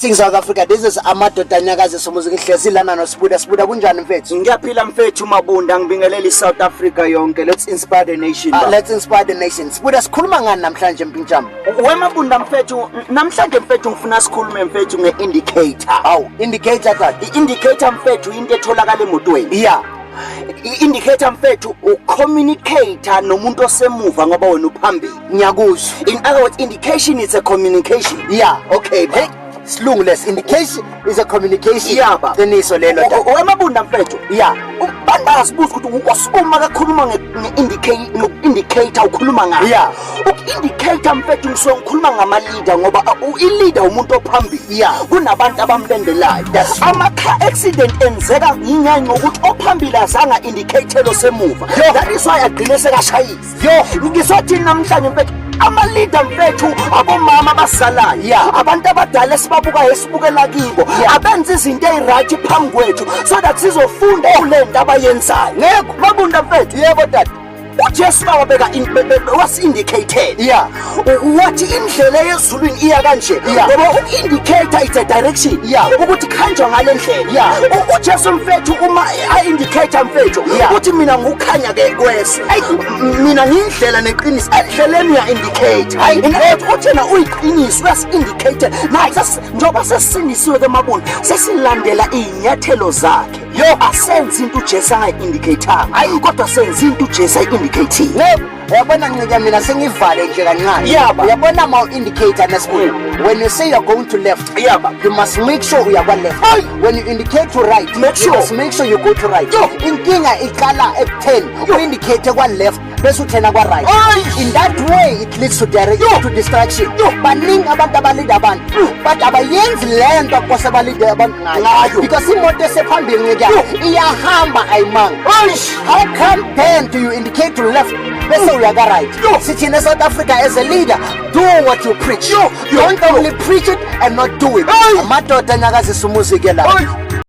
Greetings, South Africa. This is Amadoda Anyakazisa Umuzi. Ngihlezi lana noSibuda. Sibuda, kunjani mfethu? Ngiyaphila mfethu Mabunda, ngibingelela iSouth Africa yonke. Let's inspire the nation. Let's inspire the nation. Sibuda, sikhuluma ngani namhlanje mpintshami? Wemabunda mfethu, namhlanje mfethu ngifuna sikhulume mfethu nge-indicator. Awu, indicator tata. I-indicator mfethu into etholakala emotweni. I-indicator mfethu ucommunicate nomuntu osemuva ngoba wena uphambili. Ngiyakuzwa. In other words, indication is a communication. Okay, hey. Silungu lesi. Indication is a communication. Yeah, ba. Qiniso lelo tata. Wemabunda mfethu. Abantu bayazibuza ukuthi uSibuma kakhuluma nge-indicator ukhuluma ngayo. Uku-indicator mfethu ngisuke ngikhuluma ngama-leader ngoba i-leader umuntu ophambili. Kunabantu abamlandelayo. That's true. Ama-car accident enzeka ngenxa ngokuthi ophambili azange indicate osemuva. That is why agcine sekashayisa. Ngizothi namhlanje mfethu ama-leader mfethu, abomama abasalayo, abantu abadala esibabukayo, esibukela kibo, abenza izinto ey'right phambi kwethu so that sizofunda kule nto abayenzayo. Ngekho. Mabunda mfethu. Yebo tata. UJesu wabeka wasi-indicated. Wathi indlela yezulwini iya kanje. Ngoba uku-indicator it's a direction. Ukuthi khanjwa ngale ndlela. UJesu mfethu uma a-indicator mfethu uthi mina ngukhanya ke kwezwe. Mina ngiyindlela neqiniso. Endleleni uya-indicate. In other words, uthi yena uyiqiniso, uyasi-indicate. Njengoba sesisindisiwe ke Mabunda, sesilandela iy'nyathelo zakhe. Asenze into uJesu angayi-indicate-anga, kodwa senze into uJesu ayi-indicate-ile. Yebo, uyabona ncika, mina sengivale nje kancane. Uyabona ma u-indicator nesibuda, when you say you're going to left, you must make sure uya kwa left. When you indicate to right, Make you sure. must make sure you go to right. Inkinga iqala ekutheni u-indicate kwa left bese uthena kwa right. In that way it leads to direct to distraction. Baningi abantu abalida abantu but abayenzi le nto kose balide abantu ngayo. Ngayo. Because imoto esephambili ncika iyahamba, ayimanga. How come then do you indicate to left bese uya ka right? Sithina South Africa, as a leader, do what you preach. Don't only preach it and not do it. Amadoda Anyakazisa Umuzi ke la.